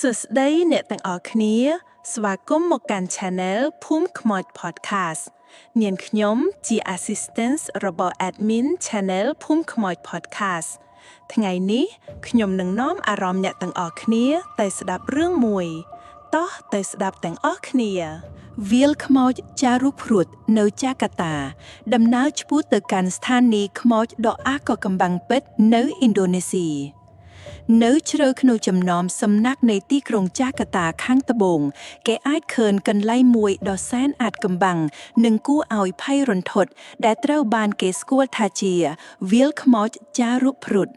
សួស្តីអ្នកទាំងអស់គ្នា ស្វាគមន៍មកកាន់ Channel ភូមិខ្មោច Podcast នាងខ្ញុំជា Assistant របស់ Admin Channel ភូមិខ្មោច Podcast ថ្ងៃនេះខ្ញុំនឹងនាំអារម្មណ៍អ្នកទាំងអស់គ្នាទៅស្ដាប់រឿងមួយតោះទៅស្ដាប់ទាំងអស់គ្នា វាលខ្មោចចារុព្រួតនៅចាកាតា ដំណើរឆ្ពោះទៅកាន់ស្ថានីយ៍ខ្មោចដ៏អាកកំបាំងពិតនៅឥណ្ឌូនេស៊ីនៅជ្រៅក្នុងចំណោមសំណាក់នៃទីក្រុងចាកាតាខាងត្បូង គេអាចឃើញកន្លែងមួយដ៏សែនអាថ៌កំបាំងនិងគួរឲ្យភ័យរន្ធត់ដែលត្រូវបានគេស្គាល់ថាជា វាលខ្មោចចារុព្រួត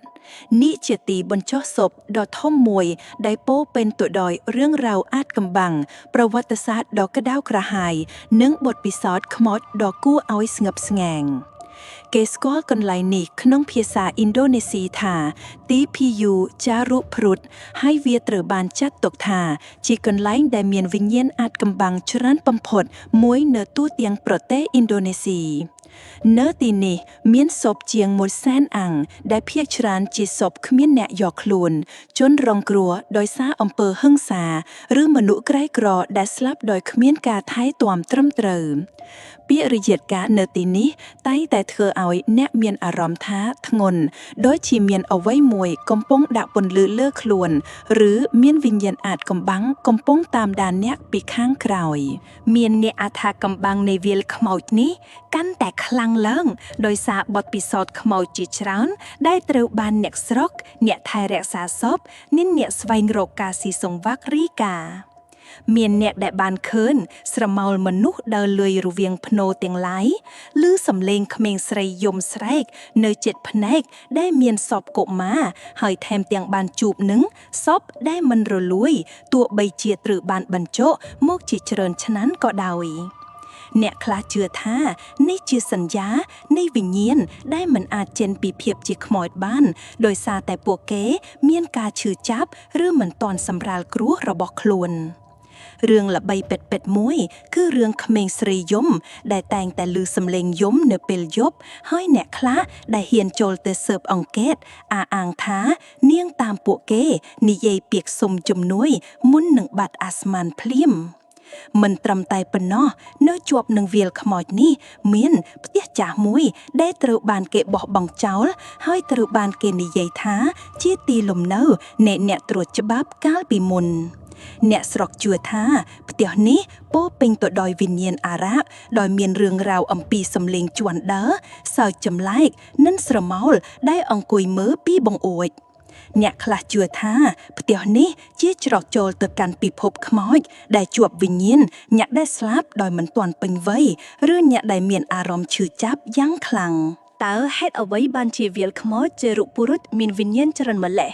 នេះជាទីបញ្ចុះសពដ៏ធំមួយដែលពោរពេញទៅដោយរឿងរ៉ាវអាថ៌កំបាំងប្រវត្តិសាស្ត្រដ៏ក្តៅក្រហាយ និងបទពិសោធន៍ខ្មោចដ៏គួរឲ្យស្ងប់ស្ងាំងគេស្គាល់កន្លែងនេះក្នុងភាសាឥណ្ឌូនេស៊ីថា TPU ចារុព្រុតហើយវាត្រូវបានចាត់ទុកថា ជាកន្លែងដែលមានវិញ្ញាណអាថ៌កំបាំងច្រើនបំផុតមួយនៅទូទាំងប្រទេសឥណ្ឌូនេស៊ី នៅទីនេះមានសពជាង1សែនអង្គដែលភាគច្រើនជាសពគ្មានអ្នកយកខ្លួន ជនរងគ្រោះដោយសារអំពើហិង្សា ឬមនុស្សក្រីក្រដែលស្លាប់ដោយគ្មានការថែទាំត្រឹមត្រូវ ពាក្យរយាទការនៅទីនេះតែងតែធ្វើឲ្យអ្នកមានអារម្មណ៍ថាធ្ងន់ដូចជាមានអ្វីមួយកំពុងដាក់ពន្លឺលើខ្លួន ឬមានវិញ្ញាណអាថ៌កំបាំងកំពុងតាមដានអ្នកពីខាងក្រោយ មានអ្នកអាថាកំបាំងនៃវាលខ្មោចនេះកាន់តែខ្លាំងឡើងដោយសារបទពិសោធន៍ខ្មោចជាច្រើន ដែលត្រូវបានអ្នកស្រុក អ្នកថែរក្សាសពនិងអ្នកស្វែងរកការស៊ីសង្វាក់រីកា មានអ្នកដែលបានឃើញស្រមោលមនុស្សដើរលួយរវាងភ្នោទាំងឡាយឬសំឡេងក្មេងស្រីយំស្រែក នៅជិតភ្នែកដែលមានសពកុមារហើយថែមទាំងបានជួបនឹងសពដែលមិនរលួយទោះបីជាត្រូវបានបញ្ចុកមកជាច្រើនឆ្នាំក៏ដោយ អ្នកខ្លះជឿថានេះជាសញ្ញានៃវិញ្ញាណដែលមិនអាចចេញពីភាពជាខ្មោចបាន ដោយសារតែពួកគេមានការឈឺចាប់ឬមិនទាន់សម្រាលគ្រោះរបស់ខ្លួន រឿងល្បីពិតៗមួយ គឺរឿងក្មេងស្រីយំ ដែលតែងតែឮសំឡេងយំនៅពេលយប់ហើយអ្នកខ្លះដែលហ៊ានចូលទៅស៊ើបអង្កេតអះអាងថា នាងតាមពួកគេនិយាយពាក្យសុំជំនួយ មុននឹងបាត់អាស្មានភ្លាម មិនត្រឹមតែប៉ុណ្ណោះនៅជាប់នឹងវាលខ្មោចនេះ មានផ្ទះចាស់មួយ ដែលត្រូវបានគេបោះបង់ចោល ហើយត្រូវបានគេនិយាយថា ជាទីលំនៅនៃអ្នកត្រួតច្បាប់កាលពីមុន អ្នកស្រុកជឿថាផ្ទះនេះពោរពេញទៅដោយវិញ្ញាណអារក្សដោយមានរឿងរ៉ាវអំពីសំឡេងជន់ដើរសើចចម្លែកនិងស្រមោលដែលអង្គុយមើលពីបង្អួច អ្នកខ្លះជឿថាផ្ទះនេះជាច្រកចូលទៅកាន់ពិភពខ្មោចដែលជាប់វិញ្ញាណអ្នកដែលស្លាប់ដោយមិនទាន់ពេញវ័យឬអ្នកដែលមានអារម្មណ៍ឈឺចាប់យ៉ាងខ្លាំង តើហេតុអ្វីបានជាវាលខ្មោចជារូបពុរុសមានវិញ្ញាណច្រើនម្ល៉េះ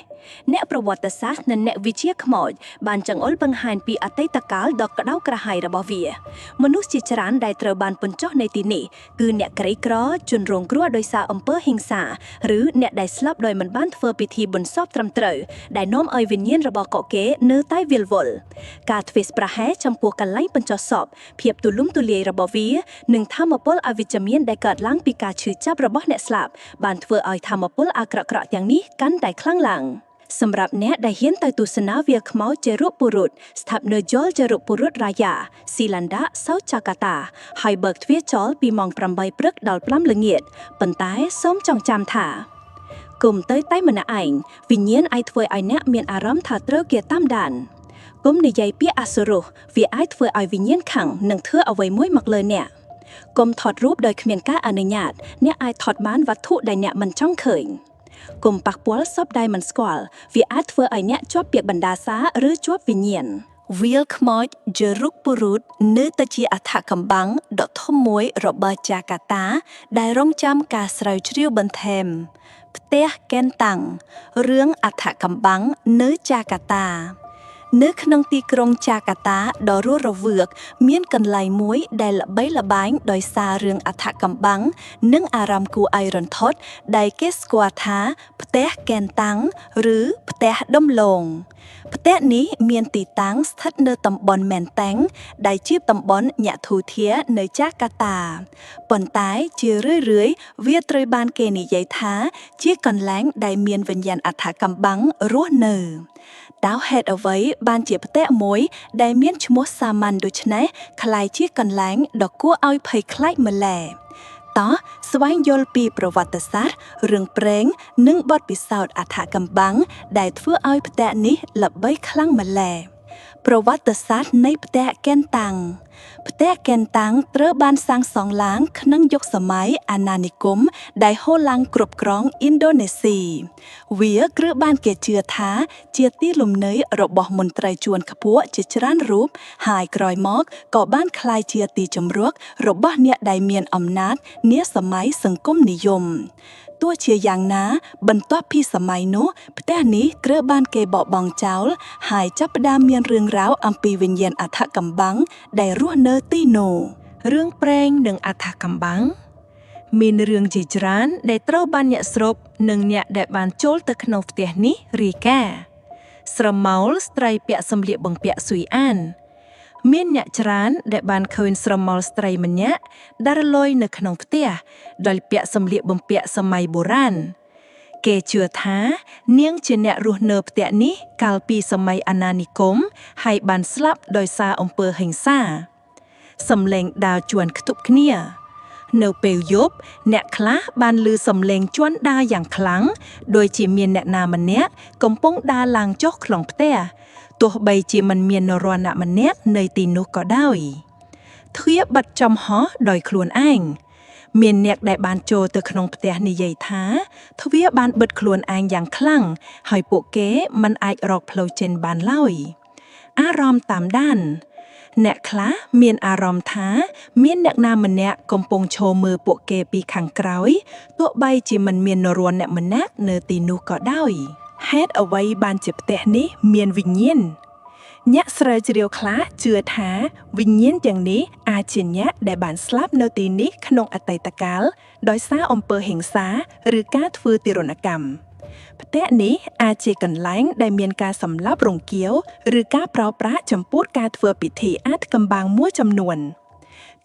អ្នកប្រវត្តិសាស្ត្រនិងអ្នកវិទ្យាខ្មោចបានចង្អុលបង្ហាញពីអតីតកាលដ៏ក្តៅក្រហាយរបស់វា មនុស្សជាច្រើនដែលត្រូវបានបញ្ចុះនៅទីនេះគឺអ្នកក្រីក្រជនរងគ្រោះដោយសារអំពើហិង្សាឬអ្នកដែលស្លាប់ដោយមិនបានធ្វើពិធីបុណ្យសពត្រឹមត្រូវដែលនាំឲ្យវិញ្ញាណរបស់កកគេនៅតែវិលវល់ការធ្វេសប្រហែសចំពោះកន្លែងបញ្ចុះសពភាពទូលំទូលាយរបស់វានិងធម៌ពលអវិជ្ជមានដែលកើតឡើងពីការឈឺចាប់របស់អ្នកស្លាប់បានធ្វើឲ្យធម៌ពលអាក្រក់ៗទាំងនេះកាន់តែខ្លាំងឡើង សម្រាប់អ្នកដែលហ៊ានទៅទស្សនាវាលខ្មោចជារូបពុរុសស្ថិតនៅយល់ជារូបពុរុសរាយាស៊ីឡាន់ដាសៅចាកាតាហើយបើកទ្វារចោលពីម៉ោង8ព្រឹកដល់5ល្ងាចប៉ុន្តែសូមចងចាំថាគុំទៅតែម្នាក់ឯងវិញ្ញាណអាចធ្វើឲ្យអ្នកមានអារម្មណ៍ថាត្រូវគេតាមដានគុំនិយាយពាក្យអសុរោះវាអាចធ្វើឲ្យវិញ្ញាណខឹងនិងធ្វើអ្វីមួយមកលើអ្នកគុំថតរូបដោយគ្មានការអនុញ្ញាតអ្នកអាចថតបានវត្ថុដែលអ្នកមិនចង់ឃើញ គុំប៉ះពាល់សពដែលមិនស្គាល់វាអាចធ្វើឲ្យអ្នកជាប់ពាក្យបណ្ដាសាឬជាប់វិញ្ញាណ វាលខ្មោចជារុកពុរុតនៅតែជាអថកំបាំងដ៏ធំមួយរបស់ចាកាតា ដែលរងចាំការស្រាវជ្រាវបន្ថែមផ្ទះកេនតាំងរឿងអថកំបាំងនៅចាកាតា នៅក្នុងទីក្រុងចាកាតាដ៏រស់រវើក មានកន្លែងមួយដែលល្បីល្បាញដោយសាររឿងអថកំបាំង និងអារម្មណ៍គួរឲ្យរន្ធត់ដែលគេស្គាល់ថាផ្ទះកេនតាំង ឬផ្ទះដំឡូង ផ្ទះនេះមានទីតាំងស្ថិតនៅតំបន់មែនតាំងដែលជាតំបន់ញាក់ធូធានៅចាកាតាប៉ុន្តែជារឿយៗវាត្រូវបានគេនិយាយថាជាកន្លែងដែលមានវិញ្ញាណអថកំបាំងរស់នៅតើហេតុអ្វីបានជាផ្ទះមួយដែលមានឈ្មោះសាមញ្ញដូចនេះក្លាយជាកន្លែងដ៏គួរឲ្យភ័យខ្លាចម្ល៉េះតោះស្វែងយល់ពីប្រវត្តិសាស្ត្ររឿងព្រេងនិងបទពិសោធន៍អថកំបាំងដែលធ្វើឲ្យផ្ទះនេះល្បីខ្លាំងម្ល៉េះប្រវត្តិសាស្ត្រនៃផ្ទះកេនតាំងផ្ទះកេនតាំងត្រូវបានសាងសង់ឡើងក្នុងយុគសម័យអាណានិគមដែលហូឡាំងគ្រប់គ្រងឥណ្ឌូនេស៊ីវាត្រូវបានគេជឿថាជាទីលំនៅរបស់មន្ត្រីជាន់ខ្ពស់ជាច្រើនរូបហើយក្រោយមកក៏បានក្លាយជាទីជម្រករបស់អ្នកដែលមានអំណាចនាសម័យសង្គមនិយមទោះជាយ៉ាងណា បន្ទាប់ពីសម័យនោះផ្ទះនេះត្រូវបានគេបោះបង់ចោលហើយចាប់ផ្ដើមមានរឿងរ៉ាវអំពីវិញ្ញាណអថកំបាំងដែលរស់នៅទីនោះ រឿងព្រេងនិងអថកំបាំងមានរឿងជាច្រើនដែលត្រូវបានអ្នកស្រុកនិងអ្នកដែលបានចូលទៅក្នុងផ្ទះនេះរាយការណ៍ស្រមោលស្ត្រីពាក់សម្លៀកបំពាក់ស៊ុយអាន មានអ្នកច្រើនដែលបានឃើញស្រមោលស្ត្រីម្នាក់ដែលរលយនៅក្នុងផ្ទះដោយពាក់សម្លៀកបំពាក់សម័យបុរាណគេជឿថានាងជាអ្នករស់នៅផ្ទះនេះកាលពីសម័យអាណានិគមហើយបានស្លាប់ដោយសារអំពើហិង្សា សំឡេងដើរជួនខ្ទប់គ្នា នៅពេលយប់អ្នកខ្លះបានឮសំឡេងជួនដើរយ៉ាងខ្លាំងដូចជាមានអ្នកណាម្នាក់កំពុងដើរឡើងចុះក្នុងផ្ទះទោះបីជាមិនមាននរណាម្នាក់នៅទីនោះក៏ដោយទ្វារបិទចំហដោយខ្លួនឯងមានអ្នកដែលបានចូលទៅក្នុងផ្ទះនិយាយថាទ្វារបានបិទខ្លួនឯងយ៉ាងខ្លាំងហើយពួកគេមិនអាចរកផ្លូវចេញបានឡើយអារម្មណ៍តាមដាន អ្នកខ្លះមានអារម្មណ៍ថាមានអ្នកណាម្នាក់កំពុងឈរមើលពួកគេពីខាងក្រោយទោះបីជាមិនមាននរណាម្នាក់នៅទីនោះក៏ដោយហេតុអ្វីបានជាផ្ទះនេះមានវិញ្ញាណអ្នកស្រាវជ្រាវខ្លះជឿថាវិញ្ញាណទាំងនេះអាចជាអ្នកដែលបានស្លាប់នៅទីនេះក្នុងអតីតកាលដោយសារអំពើហិង្សាឬការធ្វើទារុណកម្ម ផ្ទះនេះអាចជាកន្លែងដែលមានការសម្លាប់រង្គាលឬការប្រោប្រាស់ចំពោះការធ្វើពិធីអាថ៌កំបាំងមួយចំនួន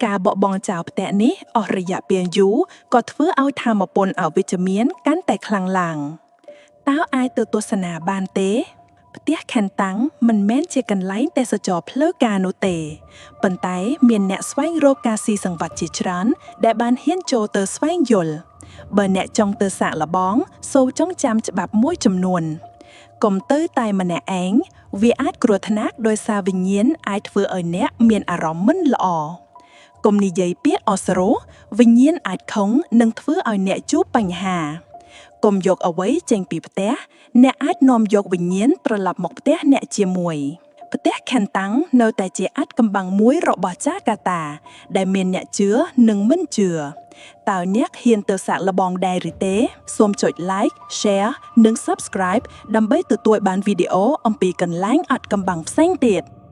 ការបោះបង់ចោលផ្ទះនេះអស់រយៈពេលយូរក៏ធ្វើឲ្យធម៌ពលអវិជ្ជមានកាន់តែខ្លាំងឡើងតើអាចទៅទស្សនាបានទេ ផ្ទះខេនតាំងមិនមែនជាកន្លែងទេសចរផ្លូវការនោះទេប៉ុន្តែមានអ្នកស្វែងរកការស៊ីសង្វាត់ជាច្រើនដែលបានហ៊ានចូលទៅស្វែងយល់បើអ្នកចង់ទៅសាកល្បងសូមចងចាំច្បាប់មួយចំនួនកុំទៅតែម្នាក់ឯងវាអាចគ្រោះថ្នាក់ដោយសារវិញ្ញាណអាចធ្វើឲ្យអ្នកមានអារម្មណ៍មិនល្អកុំនិយាយពាក្យអសុរោះវិញ្ញាណអាចខឹងនិងធ្វើឲ្យអ្នកជួបបញ្ហាកុំយកអ្វីចេញពីផ្ទះអ្នកអាចនាំយកវិញ្ញាណត្រឡប់មកផ្ទះអ្នកជាមួយផ្ទះខេនតាំងនៅតែជាអាថ៌កំបាំងមួយរបស់ចាកាតា ដែលមានអ្នកជឿនិងមិនជឿតើអ្នកហ៊ានទៅសាកល្បងដែរឬទេសូមចុច like share និង subscribe ដើម្បីទទួលបានវីដេអូអំពីកន្លែងអាថ៌កំបាំងផ្សេងទៀត។